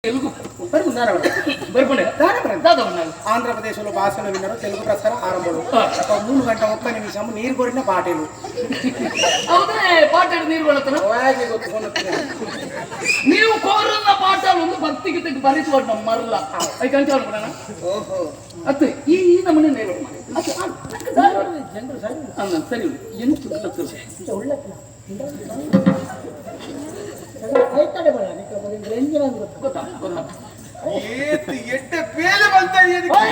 తెలుగు ಬರ್ಪುಂಡೆ ఆంధ్రప్రదేశ్లో భాషను విన్నారు తెలుగు ప్రసార ఆరంభం 3 గంట 1 నిమిషం నీరు కొరిన పాటలు ಹೌದೇ ಪಾಠ ನೀರು ಕೊಡತ್ತನ ನೀವು ಕೋರನ್ನ ಪಾಠ ಒಂದು ಭಕ್ತಿಗೆ ತೆಗೆದು ಬರೆಸುವ ನಮ್ಮ ಮರಲ್ಲ ಐಕ ಅಂತ ಅನ್ಕೊಡೋಣ. ಓಹೋ ಅತ್ತೆ ಈ ಈ ನಮ್ಮನೆ ನೇರ ಅತ್ತೆ ಸರಿ ಎಂಟು ಗೊತ್ತಾ ಗೊತ್ತಾ ಏತ್ ಎಡ್ಡೆ ಬೇಲೆ ಬಲ್ತಾ ಇದಕ್ಕೆ.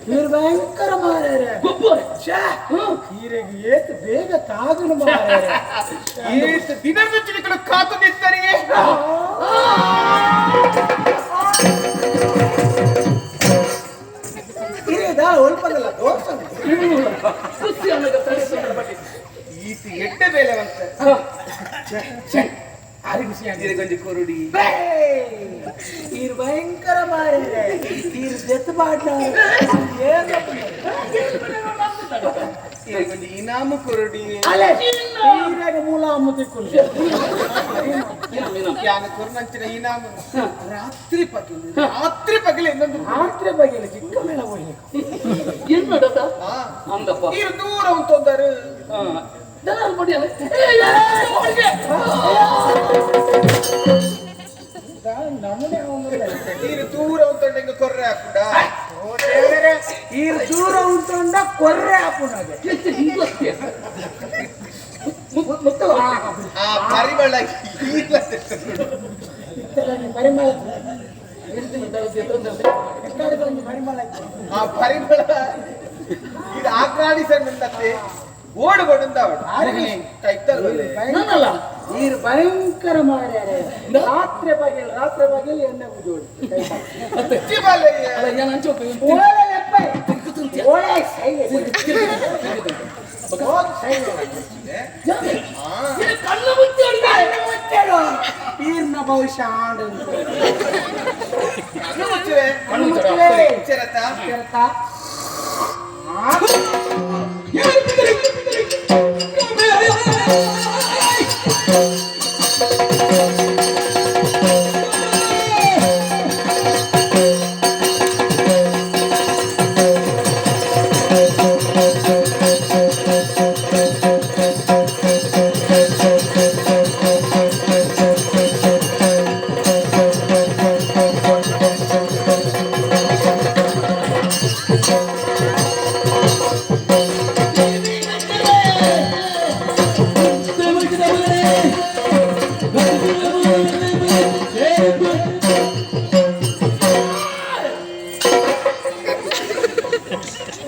ನೀರು ಭಯಂಕರ ಮಾರ್ರೆ. ಗೊಬ್ಬರ. ಛೇ, ಹೀರೆಗೆ ಏತ್ ಬೇಗ ತಾಗುನು ಮಾರ್ರೆ. ಏತ್ ದಿನದ ಚಿಡಿಕಲು ಕಾತು ನಿಂತರಿಗೆ. ಹಿರೇದ ಒಲ್ಪದಲ್ಲ ದೋಸೆ. ಸುಸ್ತಿ ಅನ್ನೋದು ತಲೆ ಬಟ್ಟಿ. ಈತ ಎಡ್ಡೆ ಬೇಲೆ ಬಂತ. ಆರಿ ಖುಷಿ ಆಗಿದೆ. ಇದಕ್ಕೊಂಜಿ ಕೊರುಡಿ. ಬೇ! ಈರು ಭಯಂಕರ ಮಾರ್ರೆ. ಈರು ದೆತ್ತು ಬಾಡ್ಲ. ಇದಕ್ಕೊಂಜಿ ಇನಾಮು ಕೊರುಡಿ. ಅಲೆ ಹೀರೆಗೆ ಮೂಲ ಅಮ್ಮ ತಿಕ್ಕುಲು. ಯಾನ ಕೊರ್ನಂಚಿನ ಇನಾಮು ರಾತ್ರಿ ಪಗಲು ರಾತ್ರಿ ಪಗಲು ಇನ್ನೊಂದು ರಾತ್ರಿ ಬಗೆಯಲ್ಲಿ ಚಿಕ್ಕ ಮೇಳ ಹೋಗಿ ಎನ್ನಡದ ಹಾ. ಅಂದಪ್ಪ. ಈರು ದೂರ ಉಂಟೊಂದರು. ದಲಾಲ್ ಬಡಿಯಲ್ಲ. ನಮೂನೆ ಅವನು. ಈರು ದೂರ ಉಂಟೊಂಡ ಹಿಂಗ ಕೊರ್ರೆ ಹಾಕುಂಡ. ಓ ದೇವರೇ, ಈರು ದೂರ ಉಂಟುಂಡ ಕೊರ್ರೆ ಹಾಪುನಾಗೆ. ಎಷ್ಟು ಹಿಂಗ್ಲತ್ತೀಯ? ಮುತ್ತು ಆ ಪರಿಮಳ ಇಲ್ಲ. ಇತ್ತಲನೆ ಪರಿಮಳ ಎಕ್ಕಡೆ ಬಂದು ಪರಿಮಳ ಇತ್ತು. ಆ ಪರಿಮಳ ಇದು ಆಕ್ರಾಡಿ ಸಣ್ಣಂತೆ ಓಡು ಕೊಡುಂದ ಅವಳು ಕೈತಲ್ ಬಲ್ಲೆ. ನಾನಲ್ಲ. ನೀರು ಭಯಂಕರ ಮಾರ್ಯಾರೆ. ರಾತ್ರಿ ಬಗೆಲ್ ರಾತ್ರಿ ಬಗೆಲ್ ಎಣ್ಣೆ ಗುಜೋಡಿ ಅಚ್ಚಿ ಬಲ್ಲೆ. ಅಲ್ಲ, ಏನ್ ಅಂಚೋಪ? ಓಳೆ ಲೆಪ್ಪೆ. ಓಳೆ ಸೈಲೆ. ಹೋಗ್ ಸೈಲೆ. ಕಣ್ಣು ಮುಚ್ಚಿ ಅಡ್ಗೆ. ಮುಚ್ಚಳು. ಈರ್ನ ಭವಿಷ್ಯ ಆಡು ಕಣ್ಣು ಮುಚ್ಚುವೆ. ಕಣ್ಣು ಮುಚ್ಚುವೆ. ಮುಚ್ಚರತ. ಕೇಳ್ತಾ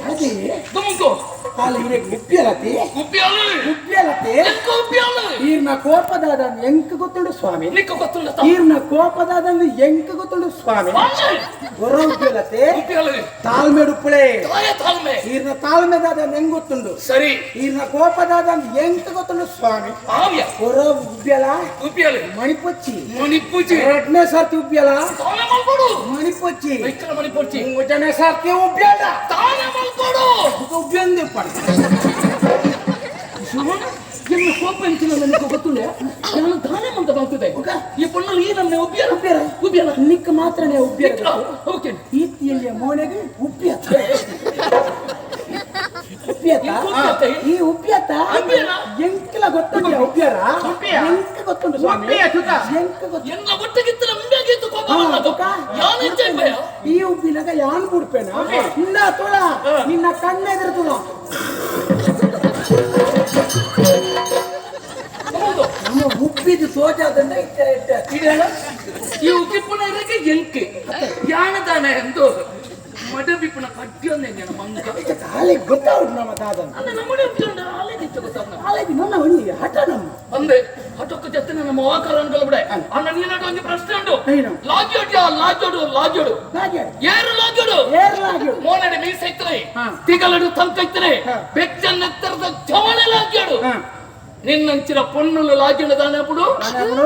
ಅದೇ ತುಮಕು ಕಾಲ ಇವ್ರಿಗೆ ಉಪ್ಪಿಯಲತಿ ಉಪ್ಪಿಯಾಲು. ಉಪ್ಪಿಯಲತಿ ಎಂಕ ಉಪ್ಪಿಯಾಲು. ಈರ್ನ ಕೋಪದಾದ ಎಂಕ ಗೊತ್ತುಂಡು ಸ್ವಾಮಿ. ನಿಕ್ಕ ಗೊತ್ತುಂಡ ಈರ್ನ ಕೋಪದಾದ ಎಂಕ ಗೊತ್ತುಂಡು ಸ್ವಾಮಿ. ಗೊರ ಉಪ್ಪಿಯಲತೆ ಉಪ್ಪಿಯಾಲು. ತಾಳ್ಮೆ ಉಪ್ಪುಳೆ. ತಾಯ ತಾಳ್ಮೆ. ಈರ್ನ ತಾಳ್ಮೆದಾದ ಹೆಂಗ್ ಗೊತ್ತುಂಡು. ಸರಿ. ಈರ್ನ ಕೋಪದಾದ ಎಂಕ ಗೊತ್ತುಂಡು ಸ್ವಾಮಿ. ಆವ್ಯ ಗೊರ ಉಬ್ಬ್ಯಲ ಉಪ್ಪಿಯಾಲು. ಮಣಿಪೊಚ್ಚಿ. ಮಣಿಪೂಜಿ. ಎರಡನೇ ಸರ್ತಿ ಉಬ್ಬ್ಯಲ ತಾನೆ ಮಲ್ಕೊಡು. ಮಣಿಪೊಚ್ಚಿ. ಐಕಳ ಮಣಿಪೊಚ್ಚಿ. ಮೂರನೇ ಸರ್ತಿ ಉಬ್ಬ್ಯಲ ತಾನೆ ಮಲ್ಕೊಡು. ಉಬ್ಬ್ಯಂದು ಪಡ ಎನ್ನ ಕೋಪ ಎಂಚಿನ ನನಗೆ ಗೊತ್ತುಂಡೆ. ನಾನು ದಾನೆ ಅಂತ ಬಂತಿದೆ ಈ ಪೊಣ್ಣಲ್ಲಿ ಈ ನನ್ನ ಉಬ್ಬಿಯಲ್ಲ ಉಬ್ಬ್ಯರ? ಉಬ್ಬಿಯಲ್ಲ. ನಿಕ್ಕ ಮಾತ್ರನೇ ಉಬ್ಬ್ಯರ. ಓಕೆ. ಈತಿಯಲ್ಲಿ ಮೋನೆಗೆ ಉಬ್ಬ್ಯತ ಉಬ್ಬ್ಯತ ಈ ಉಬ್ಬ್ಯತ ಉಬ್ಬ್ಯನ? ಎಂಕಲ ಗೊತ್ತುಂಟ ಉಬ್ಬ್ಯರ ಉಬ್ಬ್ಯ. ಎಂಕ ಗೊತ್ತುಂಟು ಸ್ವಾಮಿ. ಉಬ್ಬ್ಯ ತುಕ. ಎಂಕ ಗೊತ್ತು. ಎನ್ನ ಒಟ್ಟಿಗಿತ್ತಲ ಮುಂಡಾಗಿತ್ತು ಕೋಪ ಹಾ, ಬಂದದ್ದು. ತುಕ. ಯಾನ್ ಎಂಚೆ ಭಯ. ಈ ಉಬ್ಬಿನಾಗ ಯಾನ್ ಬುಡ್ಪೇನ ನಿನ್ನ ತುಳ ನಿನ್ನ ಕಣ್ಣೆದುರು ತುಳ. ಹೌದು. ನಮ್ಮ ಉಬ್ಬಿದ್ದು ಸೋಜಾದಂಡ ಇಟ್ಟ ಇಟ್ಟ. ಇದೇನ? ಈ ಉಬ್ಬಿಪ್ಪುನ ಇರಕ್ಕೆ ಎಂಕೆ ಯಾನ ತಾನೆ ಎಂದು ಮಡಬಿಪ್ಪುನ ಕಡ್ಡಿಯೊಂದೇ ನನ್ನ ಮಂಗ. ಕಾಲಿಗೆ ಗೊತ್ತಾಗುದು ನಮ್ಮ ದಾದನ. ಅಂದ್ರೆ ನಮ್ಮನೆ ಉಬ್ಬಿಯುಂಡ ಆಲೇದಿತ್ತು ಗೊತ್ತಾಗ್ನ. ಕಾಲಿಗೆ ನನ್ನ ಒಂದು ಹಠ ನಮ್ಮ. ಅಂದೆ ಹಠಕ್ಕೆ ಜೊತೆ ನನ್ನ ಮವಾಕರ ಬಿಡೆ ಅಣ್ಣ ನೀನಾಗ ಒಂದು ಪ್ರಶ್ನೆ ಉಂಟು. ಏನು? ಲಾಜೋಡ್ಯಾ ಲಾಜೋಡು ಲಾಜೋಡು. ಹಾಗೆ. ಏರು ಲಾಜೋಡು. ಏರ್ಲಾಗಿ. ಮೋನಡೆ ಮೀಸ ಇತ್ತರೆ ಹಾ. ತಿಗಲಡು ತಂಕ ಇತ್ತರೆ ಹಾ. ಬೆಚ್ಚನ್ನೆತ್ತರದ ಚವಣೆ ಲಾಜೋಡು. ಹಾ. ನಿನ್ನಂಚಿನ ಪೊಣ್ಣುಲು ಲಾಜೋಡು ದಾನೆ ಅప్పుడు ನಾನು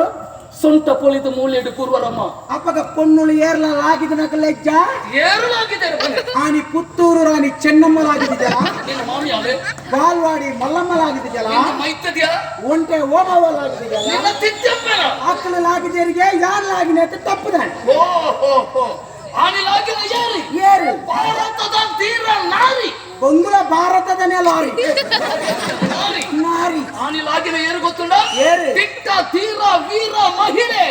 ಸೊಂಟ ಪೊಲಿದು ಮೂಲೆಡು ಕೂರ್ವರಮ್ಮ ಅಪ್ಪಗ ಪೊನ್ನುಳು ಏರ್ಲಾಗಿದ ನಕಲೆಜ್ಜ ಏರಲಾಗಿದ್ದಾರೆ ಆನಿ ಪುತ್ತೂರು ರಾಣಿ ಚೆನ್ನಮ್ಮಲಾಗಿದ್ದ ನಿನ್ನ ಮಾಮಿಯಾಳೆ ಬಾಲ್ವಾಡಿ ಮಲ್ಲಮ್ಮಲಾಗಿದ್ದ ನಿನ್ನ ಮೈತದ್ಯಾ ಒಂಟೆ ಓಬವ್ವಲಾಗಿದ್ದ ನಿನ್ನ ತಿಚ್ಚಪ್ಪನ ಆಕಳಲಾಗಿದ್ದರಿಗೆ ಯಾರ್ಲಾಗಿನ ಅಂತ ತಪ್ಪುದಾನೆ ಓ ಹೋ ಹೋ ಆನಿಲಾಗಿನ ಯಾರಿ ಏರು ಭಾರತದ ಧೀರ ನಾರಿ ಬೊಂಗುಲ ಭಾರತದ ಲಾರಿ ನಾರಿ ನಾರಿ ಆನಿಲಾಗಿನ ಏನು ಗೊತ್ತುಂಡ ಏರು. ದಿಟ್ಟ ಧೀರ ವೀರ ಮಹಿಳೆ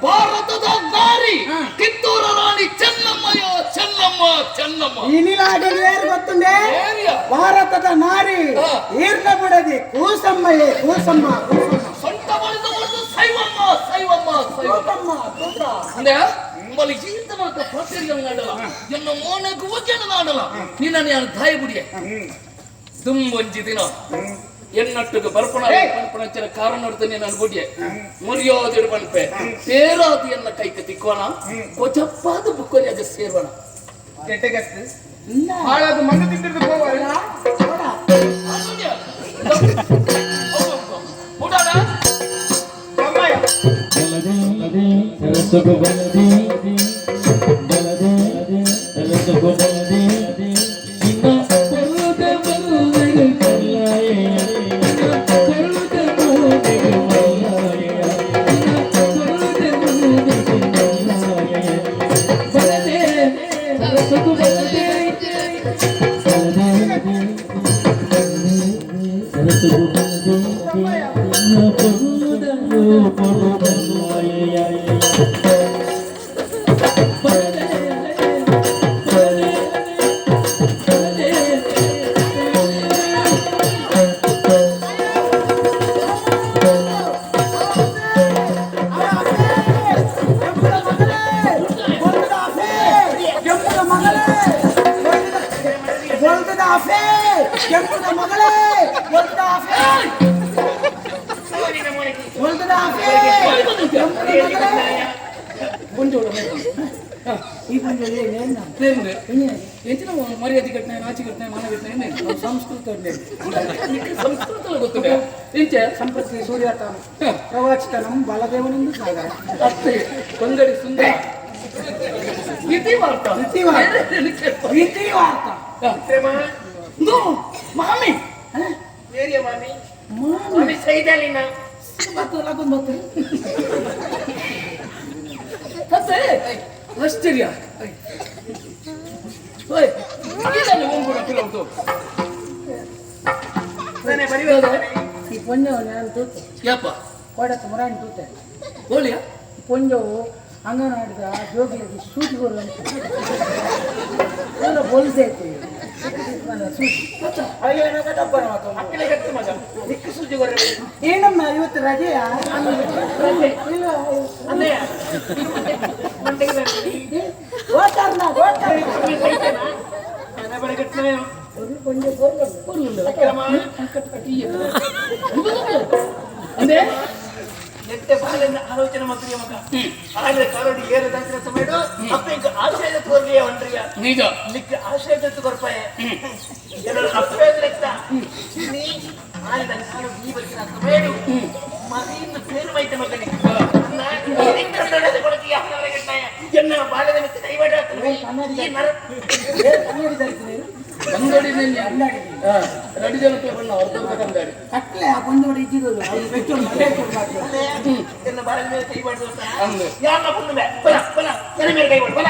ಭಾರತದ ನಾರಿ ಕಿತ್ತೂರ ರಾಣಿ ಚೆನ್ನಮ್ಮಯ ಚೆನ್ನಮ್ಮ ಚೆನ್ನಮ್ಮ ಇನಿಲಾಗಿನ ಏರು ಗೊತ್ತುಂಡೆ ಏರಿಯ ಭಾರತದ ನಾರಿ ಹಾ. ಈರ್ನ ಬುಡದಿ ಕೂಸಮ್ಮಯ್ಯ ಕೂಸಮ್ಮ ಕೂಸಮ್ಮ ಸೊಂಟ ಬಳಿದ ಬಳಿದು ಸೈವಮ್ಮ ಸೈವಮ್ಮ ಸೈವಮ್ಮ ತೂಕಮ್ಮ ತೂಕ ಅಂದ್ರೆ ಬಲಿ ಜೀವಿತ ಮಾತ್ರ ಪ್ರತಿಯೊಂದು ಎನ್ನ ಮೋನకు ಒಗ್ಗಣ ನಾಡಲ ನಿನ್ನ ನಾನು ದಾಯ ಬುಡಿಯ ದುಂಬೊಂಜಿ ದಿನ ಎನ್ನಟ್ಟುಗೆ ಬರ್ಪಣ ಪಣಪಣಚರ ಕಾರಣ ನೋಡ್ತಾನೆ ನಾನು ಬುಡಿಯ ಮುರಿಯೋದಿಡು ಪಣಪೆ ಪೇರಾದಿ ಎನ್ನ ಕೈಕ ತಿಕ್ಕೋಣ ಕೊಚಪ್ಪಾದ ಬುಕ್ಕೊರಿಯಾಗ ಸೇರ್ವಣ ಕೆಟ್ಟಗತ್ತು ಇಲ್ಲ ಹಾಳಾದ ಮಣ್ಣು ತಿಂದಿದ್ದು ಹೋಗಲ್ಲ ನೋಡ. ಊಟನ ಅಮ್ಮಯ್ಯ ಬಲದಿ ಸರಸಗು ಬಲದಿ ಬಲದಿ ಸರಸಗು ಬಲದಿ ಇನ್ನ ಪೊರುದ ಬರುವೆಗೆ ಕಲ್ಲಾಯೆ ಇನ್ನ ಪೊರುದ ಬರುವೆಗೆ ಮಲ್ಲಾಯೆ ಇನ್ನ ಪೊರುದ ಬರುವೆಗೆ ಮಲ್ಲಾಯೆ ಬಲದೆ ಸರಸಗು ಬಲದಿ ಬಲದಿ ಸರಸಗು ಬಲದಿ ಇನ್ನ ಪೊರುದ ಕೆಂಪುದ ಮಗಳೇ ಬೊಲ್ದದ ಆಫೆ ಕೆಂಪುದ ಮಗಳೇ ಬೊಲ್ದದ ಆಫೆ ಬೊಲ್ದದ ಆಫೆ ಕೆಂಪುದ ಮಗಳೇ ಈ ಪಂಜೋಳು ಏನೇನು ಎಂಚಿನ ಮರ್ಯಾದೆ ಕಟ್ಟನೆ ನಾಚಿ ಕಟ್ಟನೆ ಮಾನ ಕಟ್ಟನೆ ಸಂಸ್ಕೃತ ಸಂಸ್ಕೃತ ಗೊತ್ತಿದೆ ಎಂಚೆ ಸಂಪ್ರತಿ ಸೂರ್ಯತಾನು ಪ್ರವಾಚಿತನಂ ಬಲದೇವನೆಂದು ಸಾಗರ ಅಷ್ಟೇ ಬಂಗಡಿ ಸುಂದರ ಇತಿ ವಾರ್ತ ಇತಿ ವಾರ್ತ. ಇತಿ ವಾರ್ತ ಮಾಮಿ ಏರಿಯ ಮಾಮಿ ಮಾಮಿ ಮಾಮಿ ಸೈದಲಿನ ಬತ್ತು ಲಾಗೊಂದು ಬತ್ತು ಅತ್ತೆ ಆಶ್ಚರ್ಯ ಓಯ್ ಇದನ್ನು ಒಂಗುಣ ಪಿಲೌದು ನಾನೇ ಬರಿಬೇಕು ಈ ಪೊಂಜವು ನಾನು ತೂತೆ ಯಪ್ಪ ಕೊಡಕ್ಕೆ ಮುರಾಣಿ ತೂತೆ ಓಳಿಯ ಪೊಂಜವು ಅಂಗನವಾಡಿದ ಜೋಗಿಲಿಗೆ ಸೂಜಿ ಕೊಡು ಅಂತ ಎಲ್ಲ ಬೊಲ್ಸೈತಿ ಸೂಜಿ ಡಬ್ಬರ ಮಾತು ಅಕ್ಕಲೆ ಕಟ್ಟು ಮಗ ನಿಕ್ಕು ಸೂಜಿ ಕೊರ್ರೆ ಏನಮ್ಮ ಇವತ್ತು ರಜೆಯಾ ಇಲ್ಲ ಅಲ್ಲಯ್ಯ ಮಂಡೆಗೆ ಬರ್ತದೆ. ಗೋತಾರ್ನ ಗೋತಾರ್ನ ಮನೆ ಬಳಿ ಕಟ್ಟಲೇ ಕೊಂಚ ಅಕ್ರಮ ಅಂದ್ರೆ ನೆಟ್ಟೆ ಬಾಳೆನ ಆಲೋಚನೆ ಮಂತ್ರಿಯ ಮಗ ಆದ್ರೆ ಕಾಲೋಡಿ ಏರದಂತ್ರ ಸಮಯಡು ಅಪ್ಪ ಇಂಕ ಆಶಯದ ತೋರ್ಲಿಯ ಒಂಡ್ರಿಯ ನಿಜ ನಿಕ್ಕ ಆಶಯದ ಕೊರ್ಪಾಯ ಎಲ್ಲರೂ ಅಪ್ಪೆ ಲೆಕ್ಕ ನೀ ಆಳಿದ ಕಾಲು ಈ ಬಲ್ಕಿನ ಸಮಯಡು ಮರಿಯಿಂದ ಪೇರು ಮೈತ ಮಗನಿಗೆ ಎನ್ನ ಬಾಳೆದ ಮಿತ್ತ ಕೈವಾಡ ಈ ನರ ಕನ್ನಡಿ ಧರಿಸಿದೆ ಬಂಗಡಿ ಕನ್ನಡಿ ರೆಡಿ ಜನಕ್ಕೆ ಬಣ್ಣ ಅರ್ಧ ಅರ್ಧ ಕಂದಾಡಿ ಕಟ್ಲೆ ಆ ಕೊಂಚ ಇದ್ದಿದ್ದು ಅದು ಪೆಟ್ರೋಲ್ ಪೆಟ್ರೋಲ್ ಹಾಕಿ ಎನ್ನ ಬಾಳೆದ ಮೇಲೆ ಕೈ ಮಾಡಿದ್ರು ಅಂದೆ ಯಾರ ಪುಣ್ಯ ಬಲ ಬಲ ಎನ್ನ ಮೇಲೆ ಕೈ ಮಾಡು ಬಲ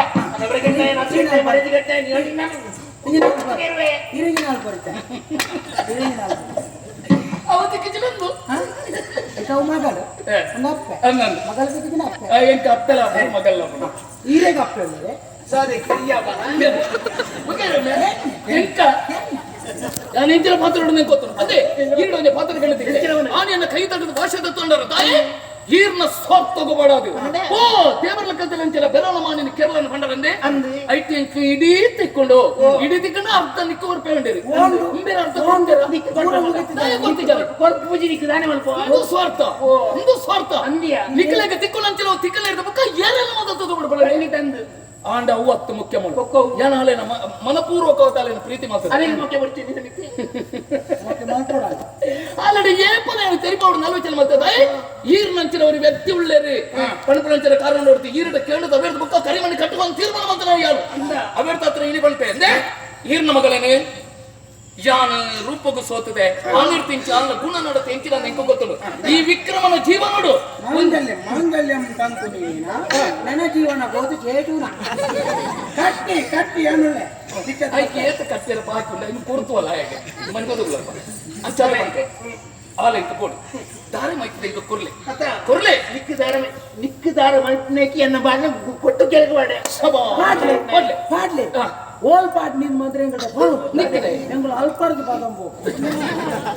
ಇರಂಗಿ ನಾಲ್ ಕೊರತೆ ಇರಂಗಿ ನಾಲ್ ಅವತ್ತಿಗೆ ಚಿಲಂದು ಇಕವು ಮಗಳು ಒಂದು ಅಪ್ಪೆ ಹಂಗಂದು ಮಗಳ ಜೊತೆಗಿನ ಅಪ್ಪೆ ಎಂಕ ಅಪ್ಪೆಲ್ಲ ಮಗಲ್ಲ ಈರೆಗೆ ಅಪ್ಪೆ ಅಂದರೆ ಸಾರಿ ಕರಿಯ ಎಂಕ ನಾನು ಎಂಚಿನ ಪಾತ್ರ ಗೊತ್ತು ಅದೇ ಈರೊಂದು ಪಾತ್ರ ಕೇಳುತ್ತಿದ್ದೆ ಆನೆಯನ್ನ ಕೈ ತಡೆದು ಭಾಷೆ ತೊಂಡರು ತಾಯಿ ಈರ್ನ ಸ್ವಾರ್ಥ ತಗೋಬೇಡದು ಓ ದೇವರ ಲೆಕ್ಕದಲ್ಲಿ ಅಂತೆಲ್ಲ ಬೆರಳ ಮಾನಿನ ಕೇರಳನ ಬಂಡರಂದೆ ಐಟಿ ಅಂಕ ಇಡೀ ತಿಕ್ಕೊಂಡು ಇಡೀ ತಿಕ್ಕೊಂಡು ಅರ್ಧ ನಿಕ್ಕವರು ಪೇಂಡಿರಿ ಬೇರೆ ಅರ್ಧ ಇದು ಸ್ವಾರ್ಥ ಇದು ಸ್ವಾರ್ಥ ಅಂದ್ಯಾ? ನಿಕ್ಕಲೆಗೆ ತಿಕ್ಕೊಂಡು ಅಂಚಿನ ತಿಕ್ಕಲ ಹಿಡಿದ ಬುಕ್ಕ ಏನೆಲ್ಲ ಮಾತಾಡ್ತದೆ ಬಿಡ್ಬೇಡ ತಂದು ಆಂಡ ಅವು ಅತ್ತು ಮುಖ್ಯ ಮಲ್ಲು ಏನಾಲೇನ ಮನಪೂರ್ವಕವಾದ ಪ್ರೀತಿ ಮಾತ್ರ ಅದೇ ಮುಖ್ಯ ಬರ್ತೀನಿ ನಿಮಗೆ. ಆಲ್ರೆಡಿ ಏಪನ ತೆರಿಪೌಡು ನಲ್ವಚ್ಚಲ್ ಮಲ್ತದ ಈರ್ ನಂಚಿನವರು ವ್ಯಕ್ತಿ ಉಳ್ಳೇರಿ ಪಣಪುಣಂಚಿನ ಕಾರಣ ನೋಡ್ತಿ ಈರಡ ಕೇಳದ ಅವೇರ್ದ ಬುಕ್ಕ ಕರಿಮಣಿ ಕಟ್ಟುಕೊಂಡು ತೀರ್ಮಾನ ಮಂತ ನಾವು ಯಾರು ಅವೇರ್ದ ಹತ್ರ ಇನಿ ಬಂತೆ ಅಂದೆ ಈರ್ನ ಮಗಳೇನೆ ಯಾನ ರೂಪಕ್ಕೂ ಸೋತದೆ ಆನಿರ್ತಿಂಚ ಅಲ್ಲ ಗುಣ ನಡತೆ ಎಂಚಿನ ನೆಂಕು ಗೊತ್ತುಂಡು ಈ ವಿಕ್ರಮನ ಜೀವನೋಡು ಮಾಂಗಲ್ಯ ಮಾಂಗಲ್ಯಂ ತಂತು ನೀನ ನನ್ನ ಜೀವನ ಗೋದು ಚೇಟೂನ ಕಟ್ಟಿ ಕಟ್ಟಿ ಅನ್ನುಳ್ಳೆ ಐಕೆ ಏತ ಕಟ್ಟಿರ ಬಾಕಿ ಇನ್ನು ಕೊಡ್ತುವಲ್ಲ ಹೇಗೆ ಮನ್ಕೋದುಲ್ಲಪ್ಪ ಅಂಚಾಲ ಬಂತೆ ಆಲ ಇತ್ತು ಕೊಡು ದಾರಿ ಮೈತಿದೆ ಈಗ ಕೊರ್ಲೆ ಅತ್ತ ಕೊರ್ಲೆ ನಿಕ್ಕುದಾರ ನಿಕ್ಕುದಾರ ಮಲ್ಪನೇಕಿ ಎನ್ನ ಬಾಲ ಕೊಟ್ಟು ಕೆಳಗೆ ವಾಡೆ. ಸಬಾ ಪಾಡ್ಲೆ ಕೊಡ್ಲೆ ಪಾಡ್ಲೆ ಹಾ. ಓಲ್ ಪಾಡ್ ನಿನ್ ಮಾತ್ರ ಎಂಗಡ ನಿಕ್ಕಿದೆ. ಎಂಗಳು ಅಲ್ಪರ್ದು ಪದಂಬು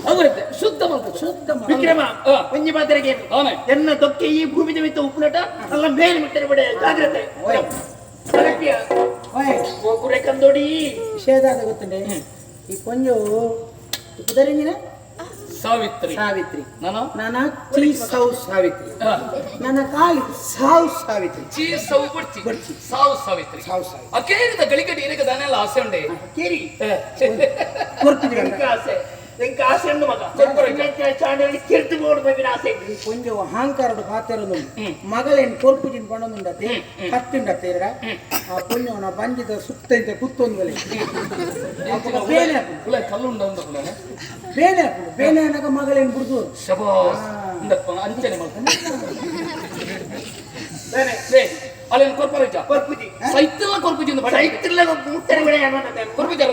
ಅವರದ್ದೆ ಶುದ್ಧ ಮಂತ್ರ ಶುದ್ಧ ವಿಕ್ರಮ ಹಾ. ಒಂಜಿ ಮಾತ್ರೆಗೆ ಅವನೇ. ಎನ್ನ ದೊಕ್ಕೆ ಈ ಭೂಮಿದ ಮಿತ್ತ ಉಪ್ಪುನಟ ಅಲ್ಲ ಮೇಲೆ ಬಿಟ್ಟರೆ ಬಿಡೆ ಜಾಗ್ರತೆ ಓಯ್. ಕರಪ್ಯ. ಓಯ್ ಗೋಕುರೆ ಕಂದೋಡಿ ವಿಷಯದಾದ ಗೊತ್ತುಂಡೆ ಈ ಕೊಂಜು ಕುದರಿಂಗಿನ ಸಾವಿತ್ರಿ ಸಾವಿತ್ರಿ ನಾನು ನನ್ನ ಚೀ ಸೌ ಸಾವಿತ್ರಿ ನನ್ನ ಕಾಲಿ ಸಾವು ಸಾವಿತ್ರಿ ಚೀ ಸೌ ಬಡ್ಚಿ ಸಾವು ಸಾವಿತ್ರಿ ಸಾವು ಸಾವಿತ್ರಿ. ಅಕೇರಿದ ಗಳಿಗಡಿ ಇರಗ ದಾನೆಲ್ಲ ಆಸೆ ಉಂಡೆ ಕೇರಿ ಕೊರ್ತಿದ್ರಿ ಎಂಕ ಆಸೆ ಎಂಕ ಆಸೆ ಉಂಡು ಮಗ ಚಾಂಡಲ್ಲಿ ಕಿರ್ತು ಬೋಡು ಬೈಬಿನ ಆಸೆ ಈ ಕೊಂಜು ಅಹಂಕಾರದ ಪಾತ್ರ ಮಗಳೇನು ಕೊರ್ಪುಜಿನ್ ಪಣೊಂದುಂಡತೆ ಕತ್ತುಂಡತೆ ಇರಡ ಆ ಪುಣ್ಯವನ ಬಂಜಿದ ಸುತ್ತ ಇಂತ ಕುತ್ತೊಂದು ಬಲೆ ಅಪಗ ಬೇನೆ ಹಾಕುದು ಉಳ ಕಲ್ಲುಂಡ ಉಂಡ ಪುನಃ ಬೇನೆ ಹಾಕುದು ಬೇನೆ ಅನ್ನಕ ಮಗಳೇನು ಬುಡ್ದು ಶಬಾಸ್ ಇಂದಪ್ಪ ಅಂಚನೆ ಮಲ್ತ ಬೇನೆ ಅಲ್ಲೇನು ಕೊರ್ಪರ ಕೊರ್ಪುಜಿ ಸೈತಿಲ್ಲ ಕೊರ್ಪುಜಿ ಬಡ ಸೈತಿಲ್ಲ ಮುಟ್ಟರೆ ಬಿಡೆ ಅನ್ನೋದು ಕೊರ್ಪುಜಿ